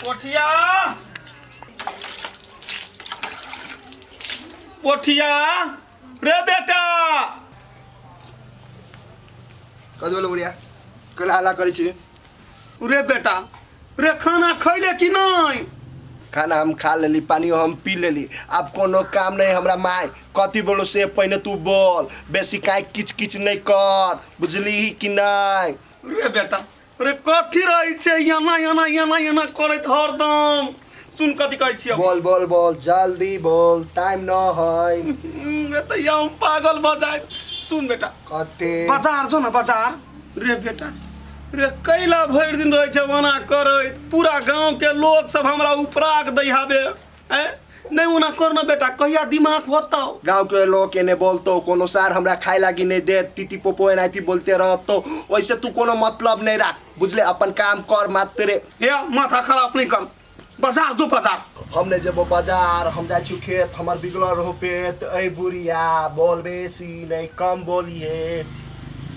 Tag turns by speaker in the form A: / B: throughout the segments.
A: पोठिया, पोठिया रे बेटा।
B: कथी बोलो बुढ़िया, कैला हल्ला करै छी?
A: रे बेटा रे, खाना खैले कि नहीं?
B: खाना हम खा लेली, पानियो हम पी लेली, आब कोनो काम नहीं हमरा। माय कथी बोलो से पहिने तू बोल, बेसी काहे किच किच नहीं कर, बुझली कि नहीं?
A: रे बेटा रे, कथी रहै छै एना एना एना एना करैत हरदम? सुन, कथी कहै छियौ।
B: बोल बोल बोल, जल्दी बोल, टाइम न है।
A: रे तऽ हम पागल भऽ जाए। सुन बेटा।
B: कथी?
A: बाजार जो न बाजार। रे बेटा रे, कैला भरि दिन रहै छै ओना करैत? पूरा गाँव के लोग सब हमरा उपराग दै हाबे। हैं, नहीं ओना कर न बेटा, कहिया दिमाग होतौ?
B: गांव के लोग एने बोलतो, कोनो सार हमरा खाए लागी नहीं देत, तीती पोपो एनाहिते बोलते रहतो। वैसे तू कोनो मतलब नहीं राख, बुझले? अपन काम कर मात्र।
A: हे, माथा खराब नहीं कर, बाजार जो बाजार।
B: हम नहीं जेबो बाजार, हम जाइ छी खेत, हमर बिगड़ल रहो पेट। ऐ बुढ़िया, बोल बेसी नहीं, कम बोलिए।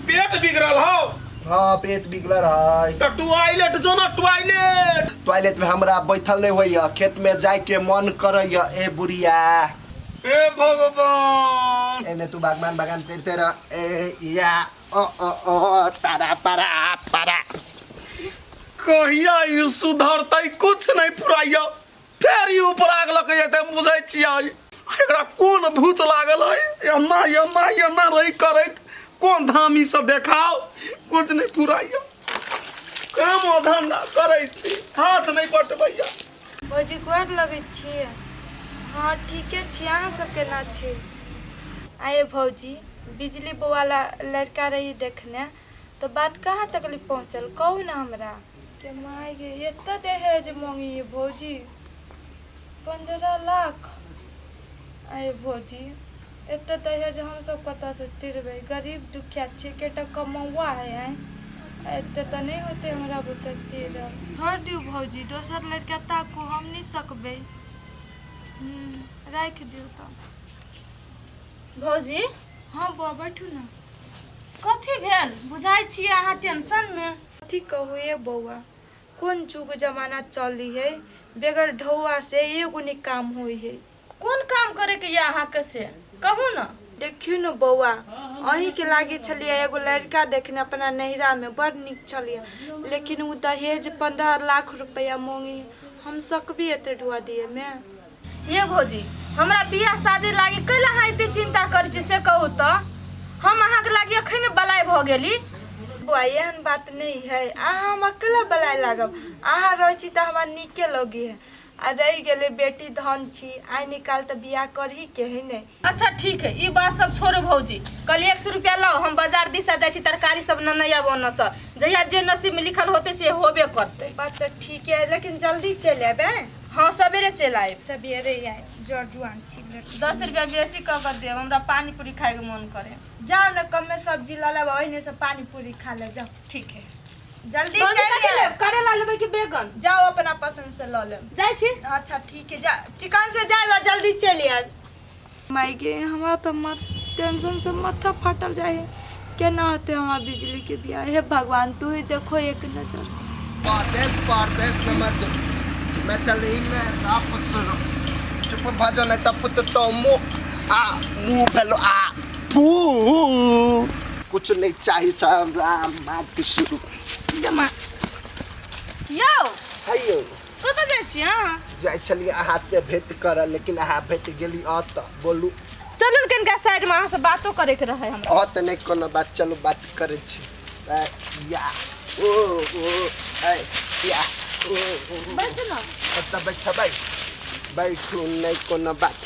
A: पेट बिगड़ल हौ?
B: हाँ, पेट बिगड़ल है।
A: तऽ टॉयलेट जो न, टॉयलेट।
B: टॉयलेट में हमरा बैठल नहीं होइया, खेत में जाय के मन करैया। ए बुढ़िया।
A: हे भगवान।
B: एने तू बागवान बागान करते रह। ए या ओ ओ ओ पारा पारा पारा।
A: कहिया ई सुधरतै? कुछ नहीं फुराइया, फेर ई ऊपर आग लग जेतै। हम बुझै छियै एकरा कोन भूत लागल है, एना एना एना रही करैत। कोन धामी से देखाओ, कुछ नहीं फुराइया। काम धंधा करै छी, हाथ नहीं पटबैया।
C: भौजी, गोर लगै छी। हँ, ठीके छी। अहाँ सब केना छी? आये भौजी, बिजली वाला लड़का रही देखने, तो बात कहाँ तक ले पहुँचल, कहू ना हमरा। के माय गे, एते दहेज मांगी भौजी? 15 लाख? आये भौजी, एते दहेज हमसब कतऽसँ तिरबै? गरीब दुखिया छियै, एकेटा कमौआ है। आँय, एते तऽ नहि होतै हमरा बुते तीरल। छोड़ि दियौ भौजी, दोसर लड़का ताकू, हम नहि सकबै। राखि दियौ तऽ।
D: भौजी।
C: हँ बौआ, बैठू ने।
D: कथी भेल? बुझाइ छियै अहाँ टेंशनमे।
C: कथी कहू ए बौआ, कोन जुग जमाना चली है, बगैर ढौआ से एगो नहि काम होइ है।
D: कोन काम करैके यऽ अहाँके, से कहू ने।
C: देखियौ ने बौआ, अहीँके लागे छलियै एगो लड़का देखने अपना नैहरामे, बड़ नीक छलियै, लेकिन ओ दहेज 15 लाख रुपैआ मांगी। हम सकबी एते ढुआ दिएमे?
D: ये भौजी, हमरा बियाह शादी लागी कैला अहाँ एते चिंता करै छी, से कहू तऽ? हम अहाँके लागी अखन बलाय भऽ गेली।
C: बौआ, एहन बात नहि है। अहाँ हम अकेला बलाय लागब? अहाँ रहै छी तऽ हमरा नीके लगी है। आ रहि गेलै बेटी धन छी, आइ निकाल तऽ बियाह करही के है ने।
D: अच्छा ठीक है, ई बात सब छोड़ू भौजी। कल 100 रुपया लाओ, हम बाजार दिशा जाइ छी, तरकारी सब नेने आयब ओन्नसँ। जहिया जे नसीब में लिखल होतै से होबे करतै।
C: बात तऽ ठीक है, लेकिन जल्दी चलि आयब।
D: हाँ, सवेरे चलि आयब।
C: सवेरे आयब, जर जुआन छी लड़की।
D: 10 रुपया बेसी कऽ कऽ देब, हमरा पानी पूरी खायके मन करे।
C: जाओ ने, कमे सब्जी लऽ लेब, ओहिने से पानी पूरी खा लेब, जाओ।
D: ठीक है।
C: जल्दी
D: भौजी,
C: चलि
D: कथी
C: आयब।
D: लेब? करेला लेबै कि बैगन?
C: जाओ, अपना पसंद से लऽ लेब।
D: जाइ छी।
C: अच्छा ठीक है, जा, चिकन से जायब आ जल्दी चलि आयब। माय गे, हमरा तऽ मत टेंशन से माथा फाटल जाइ है। केना होतै हमरा बिजली के बियाह? हे भगवान, तू ही देखो एक नजर।
B: परदेश परदेश में मत मैथिली में रप शुरू। चुप भऽ जो, नहीं तऽ पुत तो मुँह आ मुँह भेलो आ थू। कुछ नहीं चाहिए हमरा मात शुरू।
D: जमा यौ।
B: हैयो।
D: कतऽ जाइ छी अहाँ?
B: जाइ छलियै अहाँ से भेंट करऽ, लेकिन अहाँ भेट गेली अतऽ। बोलू।
D: चलू ने कनिका साइडमे, अहाँसँ बातो करैके रहै हमरा।
B: अत नहि कोनो बात, चलू बात करै छी। ऐ, या ओ ओ ऐ या ओ ओ।
D: बैठू ने।
B: कतऽ बैठबै? बैठू, नहि कोनो बात।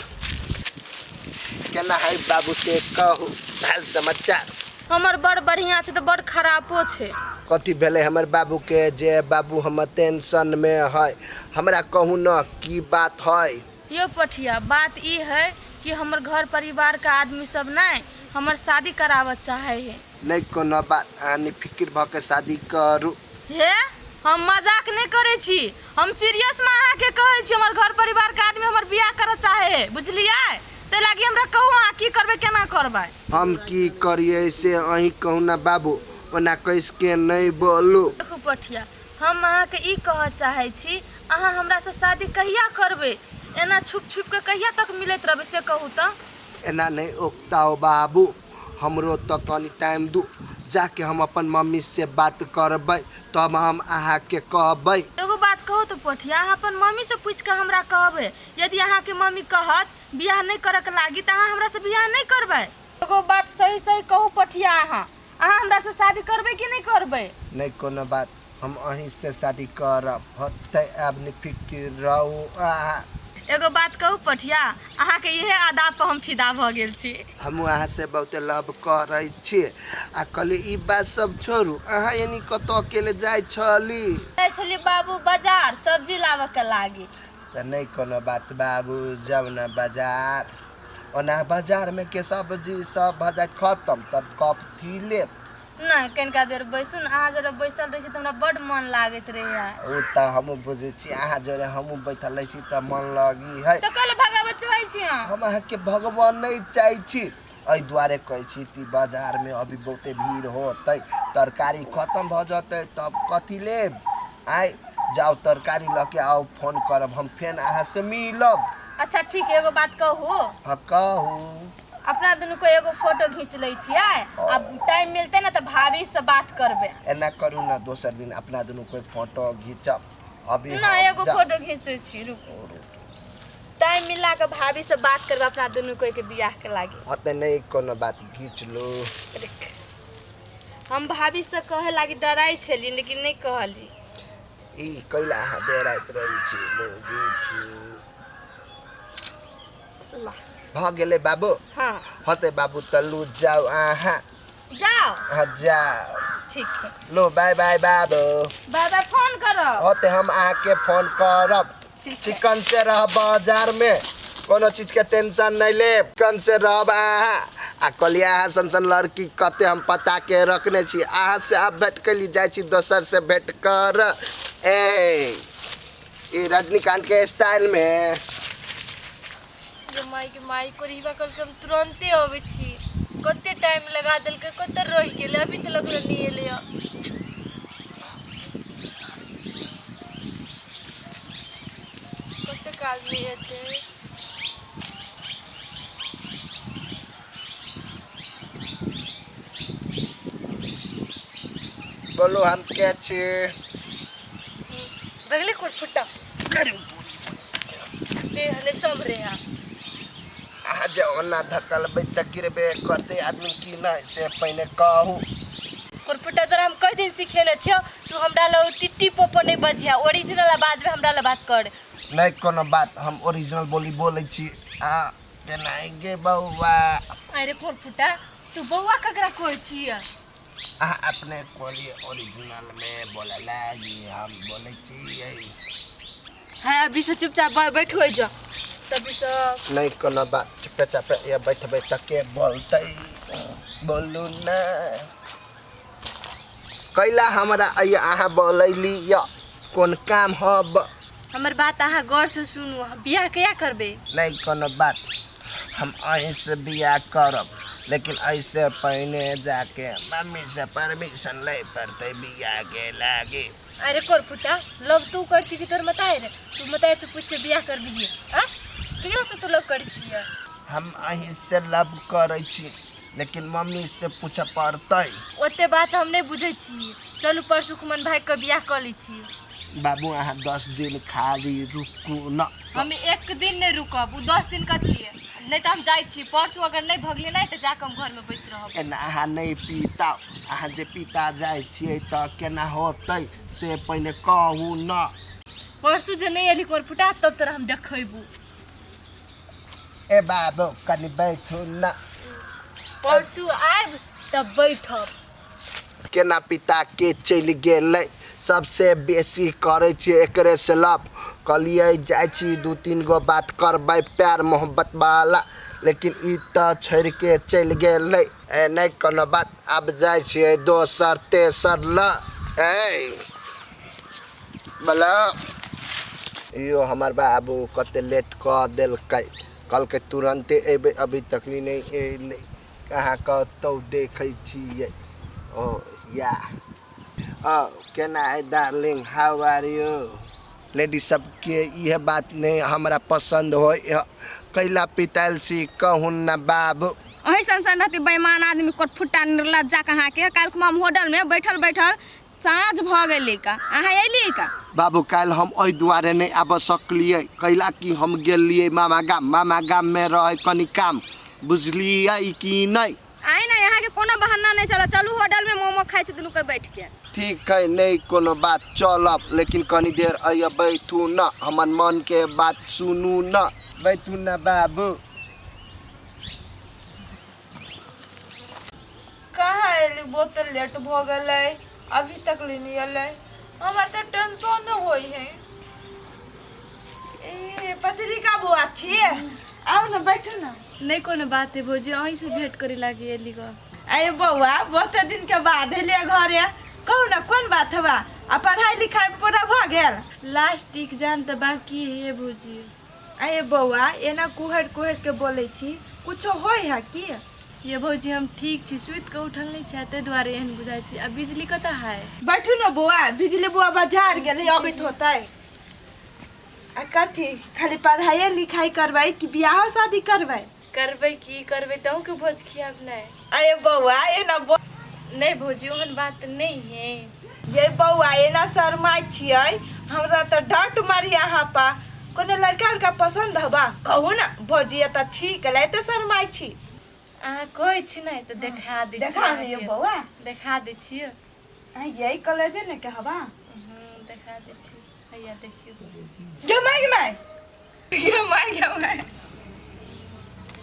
B: केना है बाबू से कहू, हाल समाचार?
D: हमर बड़ बढ़िआँ छै तऽ बड़ खरापो छै।
B: कथी भेलै हमर बाबूके जे बाबू हमर टेंशनमे है? हमरा कहू न, की बात है?
D: यौ पठिया, बात ई है कि हमर घर परिवारके आदमी सब नहि हमर शादी कराबऽ चाहे है।
B: नहि कोनो बात, अहाँ निफिकिर भऽ के शादी करू।
D: हे, हम मजाक नहि करै छी, हम सीरियसमे अहाँके कहै छी। हमर घर परिवारके आदमी हमर बियाह करऽ चाहे है, बुझलियै? ताहि लागी हमरा कहू, अहाँ की करबै, केना करबै?
B: हम की करियै से अहीं कहू ने बाबू, ओना कसके नहि बोलू।
D: देखू पठिया, हम अहाँके ई कहऽ चाहै छी, अहाँ हमरासँ शादी कहिया करबै? एना छुप छुप के कहिया तक मिलैत रहबै से कहू तऽ।
B: एना नहि उकताउ बाबू, हमरो तऽ कनि टाइम दू, जाके हम अपन मम्मी से बात करबै तब हम अहाँके कहबै।
D: एगो बात कहू तऽ पोठिया, अहाँ अपन मम्मीसँ पूछि कऽ हमरा कहबै, यदि अहाँके मम्मी कहत बियाह नहि करऽके लागी तऽ अहाँ हमरासँ बियाह नहि करबै? एगो बात सही सही कहू पोठिया, अहाँ अहाँ हमरासँ शादी करबै कि नहि करबै?
B: नहि कोनो बात, हम अहीं से शादी करब, होतै आब नहि फिकिर रहू अहाँ।
D: एगो बात कहू पठिया, अहाँके इहे अदा पर हम फिदा भऽ गेल छी।
B: हमहूँ अहाँसँ बहुते लव करै छी। आ कहली ई बात सब छोड़ू, अहाँ यानी कतऽ अकेले जाइ छली?
D: जाइ छलियै बाबू बाजार सब्जी लाबऽ के लागी।
B: तऽ नहि कोनो बात बाबू, जाउ ने बाजार। ओना बाजारमे के सब्जी सब भऽ जायत खतम तब कथी लेब?
D: नहि, कनिका देर बैसू ने, अहाँ जरे बैसल रहै छी तऽ हमरा बड्ड मन लागैत रहैया।
B: ओ तऽ हमहूँ बुझै छी, अहाँ जरे हमहूँ बैठल रहै छी तऽ मन लगी है।
D: तऽ कल भगाबऽ चाहै छी अहाँ?
B: हम अहाँके भगवान नहि चाहै छी, एहि दुआरे कहै छी कि बाजारमे अभी बहुते भीड़ होतै, तरकारी खतम भऽ जेतै तब कथी लेब? आँय जाउ तरकारी लऽ के आउ, फोन करब हम फेर अहाँसँ मिलब।
D: अच्छा ठीक है, एगो बात कहू?
B: हाँ कहू।
D: अपना दुनू को एगो फोटो घींच लै छियै, आब टाइम मिलतै ने तऽ भाभी से बात करबै।
B: एना करू ने, दोसर दिन अपना दुनू कोई फोटो घीचब अभी।
D: ना
B: हम
D: एगो फोटो घींचै छी, रुकू, टाइम मिला के भाभी से बात करबै अपना दुनू कोई के बियाह के लागी।
B: होतै नहि कोनो बात, घीच लू।
D: रुक, हम भाभी से कहे लागी डराइ छली लेकिन नहि कहली।
B: ई कैला अहाँ डराइत रहै छी? लू घीचू। भऽ गेलै बाबू?
D: हाँ।
B: होतै बाबू, तऽ लू जाउ अहाँ।
D: जाओ।
B: हाँ जाउ।
D: ठीक है।
B: लो बाय बाय बाबू।
D: बाय बाय, फोन करब।
B: होतै, हम अहाँके फोन करब।
D: ठीक है।
B: चिकन से रहब बाजारमे, कोनो चीजके टेंशन नहि लेब, चिकन से रहब अहाँ। आ कहलियै अहाँ सन सन लड़की कते हम पता के रखने छी, अहाँ से आब भेट कैली जाइ छी दोसर से भेट कर। ए ई रजनीकांत के स्टाइल में।
D: गे माई के माई, कोरिबा कहलकै हम तुरन्ते अबै छी, कते टाइम लगा देलकै, कतऽ रहि गेलै, अभी तक नहि एलै हँ। कते काल मे एतै?
B: बोलू हम के छी?
D: बगले कोट फुट्टा देह नहि सम्हरे हा।
B: अहाँ जे ओना धकलबै तऽ गिरबे करतै आदमी की नहि, से पहिने कहू।
D: कोरफुट्टा, तोरा हम कई दिन सिखेने छियौ, तू हमरा लग टिट्टी पोपो नहि बजिहा, ओरिजिनल आवाजमे हमरा लग बात कर।
B: नहि कोनो बात, हम ओरिजिनल बोली बोलै छी। अहाँ केना गे बौआ?
D: अरे कोरफुट्टा, तू बौआ ककरा कहै छियै?
B: अहाँ अपने कहलियै ओरिजिनलमे बोलै लागी, हम बोलै छियै।
D: है अभी से चुपचाप बैठो जा तभी से।
B: नहि कोनो बात, चुपे चापे या बैठबै तऽ के बोलतै? बोलू ने, कैला हमरा अहाँ बोलैली यऽ, कोन काम हब?
D: हमर बात अहाँ गौर से सुनू, बियाह कहिया करबै?
B: नहि कोनो बात, हम अहीँसँ बियाह करब, लेकिन एहिसँ पहिने जाके मम्मीसँ परमिशन लै पड़तै बियाह के लागी।
D: अरे कोरफुटा, लव तू कर छी कि तोर मताई रे? तू मताई से पूछ के बियाह करबिही? आ केकरा से तू लव करै छियै?
B: हम अहीँसँ लव करै छी, लेकिन मम्मीसँ पूछऽ पड़तै।
D: ओते बात हम नहि बुझै छी, चलू परसू खुमन भाई के बियाह कऽ लै छी।
B: बाबू अहाँ 10 दिन खाली रुकू न।
D: हम एक दिन नहि रुकब, ओ 10 दिन कथी है? नहि तऽ हम जाइ छी परसू, अगर नहि भगली नहि तऽ जाकऽ हम घरमे बैस रहब।
B: एना अहाँ नहि पीता, अहाँ जे पीता जाइ छियै तऽ केना होतै से पहिने कहू न।
D: परसू जे नहि एली कोरफुटा तब तोरा हम देखैबू।
B: ए बाबू कनि बैठू न।
D: परसू आयब तब बैठब।
B: केना पिता के चलि गेलै? सबसे बेसी करै छियै एकरे से लव। कहलियै जाइ छी 2-3 गो बात करबै प्यार मोहब्बत वाला, लेकिन ई तऽ छोड़ि के चलि गेलै। ए नहि कोनो बात, आब जाइ छियै दोसर तेसर ल। ए बोलो यो हमर बाबू कते लेट कऽ देलकै, कहलकै तुरन्ते एबै, अभी तक नहि एलै, कहाँ कतौ देखै छियै। ओ या केना है darling, how are you? Ladies सबके इहे बात नहीं हमरा पसंद हो। कैला पिताल सी कहूँ ना बाबू।
E: अहीं सन सन रहती बेईमान आदमी कोटफुट्टा निर्लज्जा कहाँ के। काल्हि हम होटल में बैठल बैठल साँझ भऽ गेलै का, अहाँ अयली का?
B: बाबू काल्हि हम एहि दुआरे नहीं आबि सकलियै कैला कि हम गेलियै मामा गाम, मामा गाम में रहे कनी काम, बुझलियै कि नहीं?
E: आइ ने यहाँ के कोनो बहाना नहीं चल, चलू होटल में मोमो खाइ छी दुनू कोई बैठ के।
B: ठीक है, नहीं कोनो बात, चलब, लेकिन कनी देर अइया बैठू न, हमर मन के बात सुनू न, बैठू न बाबू।
C: कहाँ अयली, बहुत लेट भऽ गेलै, अभी तक ले नहीं अयलै, हमरा तऽ टेंशन होइ है। ए पत्रिका बौआ छियै, आउ ने बैठू ने।
F: नहीं कोनो बात है भौजी, अहीं से भेंट करे लागी एली ग।
C: अरे बौआ बहुत दिन के बाद एलियै घरे, कहू ने कोन बात हवा? आ पढ़ाई लिखाई पूरा भऽ गेल?
F: लास्ट एग्जाम तऽ बाकी है भौजी।
C: अरे बौआ एना कुहरि कुहरि के बोलै छी, कुछो होइ है की?
F: ये भौजी हम ठीक छी, सुति के उठल नहीं छी ताहि दुआरे एहन बुझाइ छी। आ बिजली कतऽ है?
C: बैठू ने बौआ, बिजली बौआ बाजार गेलै, अबैत होतै। आ कथी खाली पढ़ाइए लिखाई करबै कि बियाहो शादी करबै?
F: करबै की करबै, तहूँ के भोज खियाब नहि।
C: अरे बौआ एना
F: नहीं भौजी ओहन बात नहीं है।
C: ये बौआ एना शरमाइ छियै, हमरा तऽ डाँट मारी अहाँ पा। कोनो लड़का उड़का पसंद हबा कहू ना भौजी, एतऽ ठीक है एते शरमाइ छी।
F: अहाँ कहै छी ने तऽ देखा दै छी।
C: देखा ये बौआ,
F: देखा दै छियै।
C: यही कॉलेजे ने के हबा?
F: देखा दै छी, हैया देखियौ।
C: गे my गे my गे my गे my,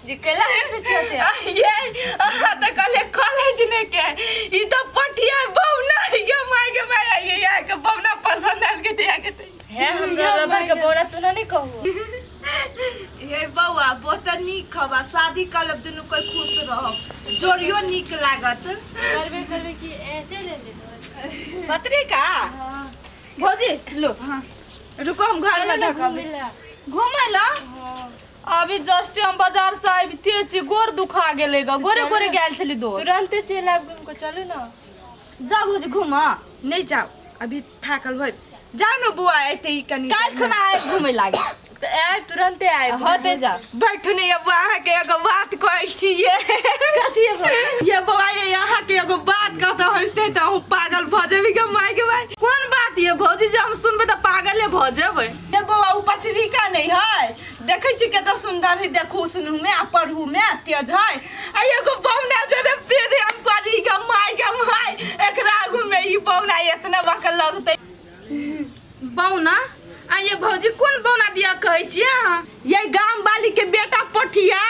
F: जे कैला हंसै छियै?
C: ये अहाँ तऽ कहले कॉलेज ने के, ई तऽ पटिया बौना। गे my गे माय, ये यहाँ के बौना पसंद आयल के दिया के
F: हे हमरा लबर के बौना तू नहीं कहू।
C: ये बौआ बहुत नीक हवा, शादी कर लेब दुनू कोई खुश रहब, जोड़ियो नीक लागत।
F: करबे करबे कि ए चलि एलै
C: पत्रिका
E: भौजी लो।
C: हाँ रुको हम घर में ढकब।
D: घूमै ला अभी जस्ट हम बाजार से आबिते छी, गोर दुखा गेलै ग, गोरे गोरे गेल छली दोस्त।
F: तुरंते चलि आयब घूम के, चलू ना।
D: जा भौजी घूम।
C: नहीं जाओ अभी थाकल होय, जाओ ना बुआ एते ई कनी
D: काल्हि खुना आबि घूमै लागी।
F: तऽ आयब तुरंते आयब।
D: होते जा
C: बैठू ने। ये बुआ अहाँके एगो बात कहै छी। ये
D: कथी है भौजी?
C: ये बौआ ये अहाँके एगो बात कहते हंसते तऽ अहूँ पागल भऽ जेबी गे माय गे माय।
D: कोन बात ये भौजी जे हम सुनबै तऽ पागले भऽ जेबै?
C: ये बौआ उ पत्रिका नहीं है, देखै छी कते सुंदर है, देखू सुनू में आ पढ़ू में तेज है। आ एगो बौना जोरे प्रेम करी गे माय गे माय, एकरा आगू में ई बौना एतना बक लगतै।
D: बौना? आ ये भौजी कोन बौना दिया कहै छियै अहाँ?
C: ये गाम वाली के बेटा पठिया।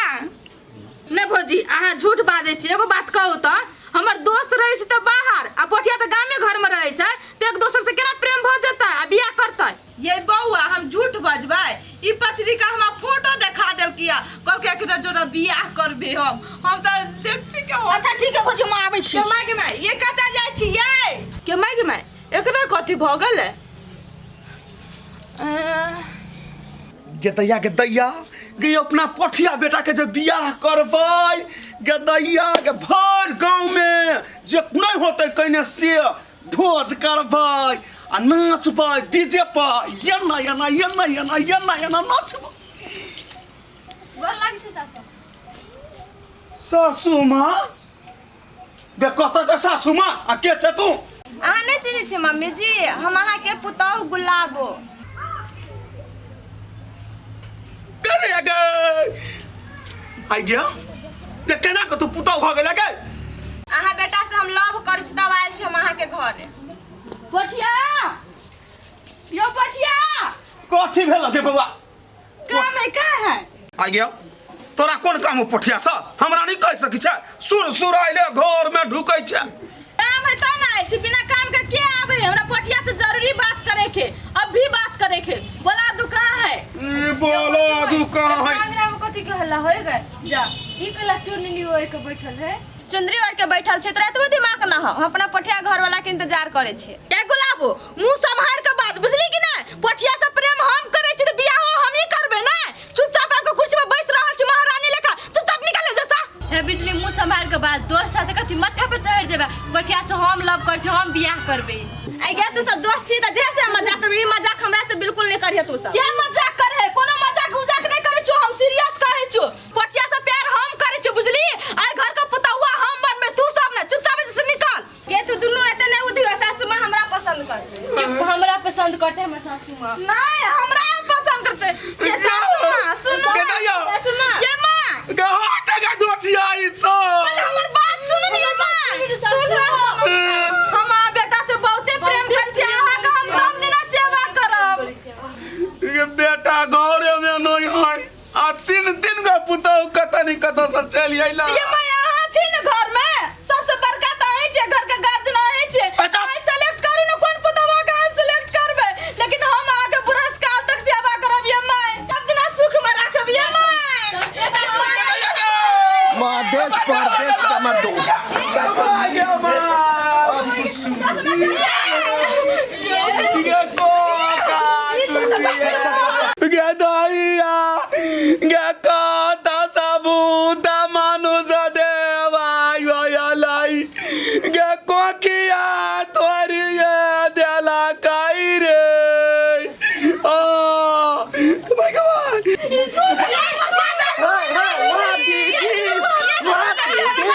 D: नहि भौजी अहाँ झूठ बाजै छियै। एगो बात कहू तऽ हमर दोस्त रहै छै तऽ बाहर आ पठिया तऽ गामे घरमे रहै छै, तऽ एक दोसर से केना प्रेम भऽ जेतै आ बियाह करतै?
C: ये बौआ हम झूठ बजबै? ई पत्रिका हमरा फोटो देखा देलकिया, कहलकै एकरा जोड़ा बियाह करबे हम। हम तऽ देखती के।
D: अच्छा ठीक है भौजी हम आबै छी।
C: के माय के माय, ये कतऽ जाइ छी ये? के माय के माय, एकरा कथी भऽ गेलै?
A: गे दैया गे दैया गे, अपना पठिया बेटा के जे बियाह करबै गे दैया गे, भरि गाँव में जे नहीं होतै कने से भोज करबै आ नाचबै डीजे पर, एना एना एना एना एना एना नाचबै।
F: गोर लागै छै सासु।
A: सासू माँ गे? कतऽ के सासू माँ आ के छै तू?
E: अहाँ नहि चिन्है छियै मम्मी जी? हम अहाँके पुतहु गुलाबो।
A: गे दैया गे, आई गया गे, केना के तू पुतहु भऽ गेलै गे?
E: अहाँ बेटा से हम लव करै छी तब आयल छी हम अहाँके घरे।
D: पठिया यो पठिया,
A: कथी भेल गे बौआ?
D: काम है का है?
A: आ गया तोरा कोन काम हो पठिया सँ? हमरा नहीं कहि सकै छै, सुर सुर आइले घर में ढुकै छै।
D: काम है तब ना आयल छी, बिना काम के के आवे? हमरा पठिया से जरूरी बात करे के, अभी बात करे के। बोला दू कहाँ है?
A: ई बोलो दू कहाँ है?
F: अंगना में कथी के हल्ला होय गए? जा ई कला चुननी ओढ़ के बैठल है।
E: चुंदरी ओढ़ के बैठल छै, तोरा एतबो दिमाग ना हो? हम अपना पठिया घर वाला के इंतजार करे छियै।
D: ए गुलाबो मुंह सम्हार के बात, बुझली कि नहीं? पठिया से प्रेम हम करे छी त बियाहो हम ही करबे ना। चुपचाप आके कुर्सी पर बैस रहल छी महारानी लेखा, चुपचाप निकल जैसा।
F: हे बिजली मुंह सम्हार के बात, दोस्त साथे कथी माथा पर चढ़ जेबा? पठिया से हम लव करै छी, हम बियाह करबै।
E: आई गे, तू सब दोस्त छी त जे से मजाक करबी, ई मजाक हमरा से बिल्कुल नहीं करिहे तू सब।
D: क्या मजाक करे है? कोनो मजाक उजाक नहीं करे छो, हम सीरियस कहे छो। पटिया से प्यार हम करे छो, बुझली? आइ घर के पुतौआ हम बनबे, तू सब ने चुपचाप एतऽ से निकल।
E: गे तू दुनू एते नहीं उधियो, सासू माँ हमरा पसंद करते।
F: कि हमरा पसंद करते हमर सासू माँ?
E: नहीं, हमरा पसंद करते। ये सासू माँ सुनो।
A: के दैया।
E: सासू माँ, ये माँ
A: गे हट गे दोचिया ई सब।
E: पहले हमर बात सुन लियो माँ, सुन।
D: हम अहाँ बेटा से बहुते प्रेम करै छी, अहाँके हम सब दिना सेवा करब।
A: ये बेटा घरे में नहीं है आ तीन तीन गो पुतहु कतऽ नहीं कतऽ से चलि अइला।
D: ये माँ, अहाँ छी ने घर में सबसे बड़का, तऽ अहीं छियै, घर के गार्जियन अहीं छियै।
A: अच्छा।
D: अहीं सेलेक्ट करू ने कोन पुतौआ के अहाँ सेलेक्ट करबै, लेकिन हम अहाँके बुढ़ास काल तक सेवा करब ये माय, सब दिना सुख में राखब ये माय।
B: मधेश प्रदेश नंबर 2।
A: गे कोका गे दैया गे कता सबूत मानुष देवा लाई गे कोकिया तोरी देला काई रे ओ भाई कमाल।
B: What is this? What is this?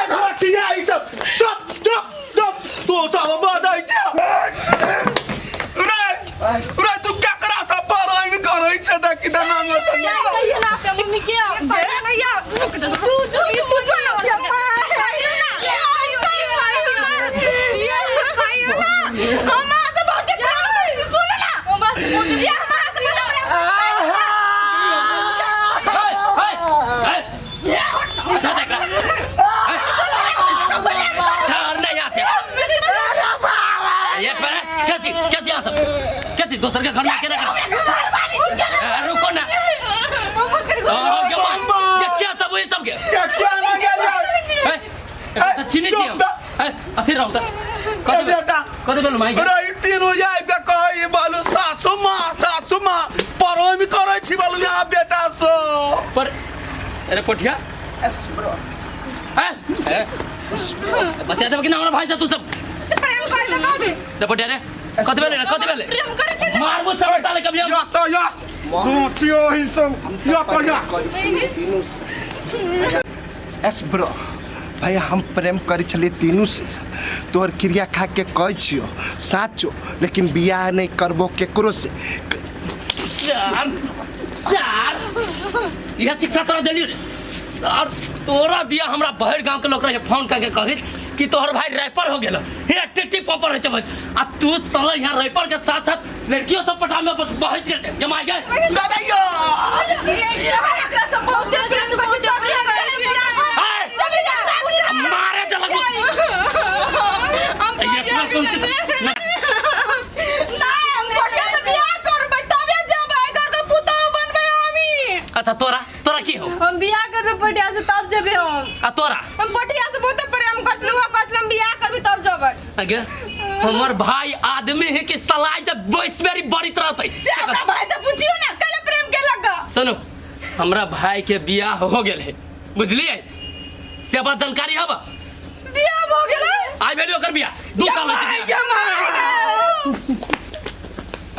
A: दोचिया ई सब चुप चुप चुप, तू सब बजै छै रे रे, तू केकरा से प्रेम करै छै? देखी तऽ नांगो तऽ
F: कहियो ना अपना मम्मी के।
E: तू जो तू जो ना कहियो ना, कहियो ना, हम अहाँ से बहुते प्रेम करै छी, सुन ना।
F: हमरा से बहुत
E: ये हम अहाँ से बहुत प्रेम
G: हे, हे, हे। अच्छा देख रहा। छोड़ नहीं आते। ये पर कैसी कैसी यहाँ सब कैसी दोसर के घर में अकेले करो। रुको ना। ओ, ये मार। ये क्या सब ये सब के?
A: क्या क्या ना गेलै?
G: हे, तो चीनी छी हम। हे, अस्थिर रहू त।
A: ए बेटा।
G: कते बेलु माई?
A: रे ई तीनू आबि कऽ कहै बालू सासू माँ सासू माँ प्रेम करै छी बालू यहाँ बेटा सँ।
G: पर अरे पोठिया।
B: Yes, bro.
G: हैं? बता देब कि ना हमरा भाई से तू सब
E: प्रेम करते कभी।
G: रे पोठिया रे, कते बेले रे, कते बेले
E: प्रेम करै छी।
G: मारबो सब ताले कभी हम।
A: या तो या दोचियो ही सब या तो या।
B: एस ब्रो भैया, हम प्रेम करै छलियै तीनू से, तोहर क्रिया खा के कहै छियो साचो, लेकिन बियाह नहीं करबो केकरो से।
G: सर सर, यह शिक्षा तोरा देली रे सर? तोरा दिया हमरा बहर गांव के लोग रहे फोन करके कही कि तोहर भाई रैपर हो गेल हे, टिटी पॉपर है चबत, आ तू साला यहाँ रैपर के साथ साथ लड़कियों सब पटा में बस बहस के जमा गए।
A: दादा यो।
D: एकरा से बहुते प्रेम करै छी, सब
G: हाय! मारे चला को ये अपना कौन सी
D: नहीं, हम पटिया से बियाह करबै तबे जेबै, घर के पुतहु बनबै हमी।
G: अच्छा, तोरा तोरा की हो?
F: हम बियाह करबै पटिया से तब जेबै हम।
G: आ तोरा?
E: हम पटिया से बहुते प्रेम करै छलियै, ओ कहै छलै हम बियाह करबी तब जेबै।
G: अगे हमर भाई आदमी है कि सलाई जब बैस मेरी बड़ी रहते।
D: से हमरा भाई से पूछियो ना कल प्रेम केलक।
G: सुनो, हमरा भाई के बियाह हो गेल है, बुझलिए? से बात जानकारी हब?
D: बियाह भ गेलै?
G: आई भेली ओकर बियाह 2 साल हो चुकी।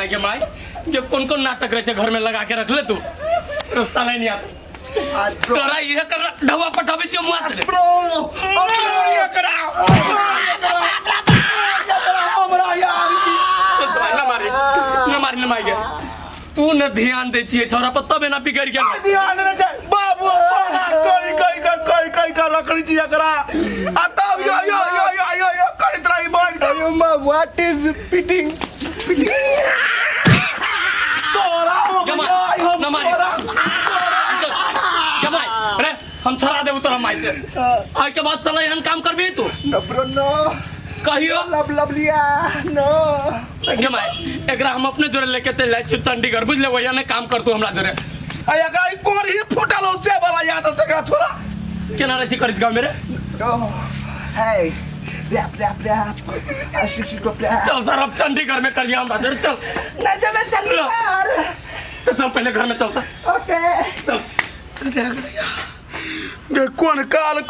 G: आई के माई, ये कौन कौन नाटक रहे छे घर में लगा के रख ले तू, रस्ता नहीं आता।
B: आ ब्रो।
G: तोरा इहे कर ढौआ पठाबै छियो मुआ से।
B: ब्रो।
A: एकरा एकरा हमरा यार की
G: चल भाई, न मारी न मारी न मारी के तू न ध्यान दै छियै छोरा पर तब एना बिगड़ गेल।
A: ध्यान न दे बाबू, सोना कई कई कई कई कई का रखनी छी एकरा, आ तब यो यो यो यो यो यो करैत रही बन के।
B: अयो माँ, what is fitting fitting?
A: तोरा हम
G: ये मार,
A: यार हम
G: न मारी।
A: तोरा
G: के माई रे, हम छड़ा देबू तोरा माई से। आइ के बाद चलै एहन काम करबी तू?
B: नो ब्रो नो।
G: कहियो।
B: लब लब लिया नो।
G: गे माई, एकरा हम अपने जोरे लेके चलि जाइ छी चंडीगढ़, बुझले? वही ने काम कर तू हमरा जोरे।
A: आ एकरा ई कोरही फूटल हो से वाला याद है एकरा छोरा।
G: केना रहै छी करैत गाँव मेरे?
B: नो है रैप रैप रैप आ शिक्षक को प्यार
G: चल सर अब चंडीगढ़ में करिए हमरा चल
B: नहीं जब चंडीगढ़
G: तो चल पहले घर में चलता
B: ओके
G: चल
A: गे कोन काल।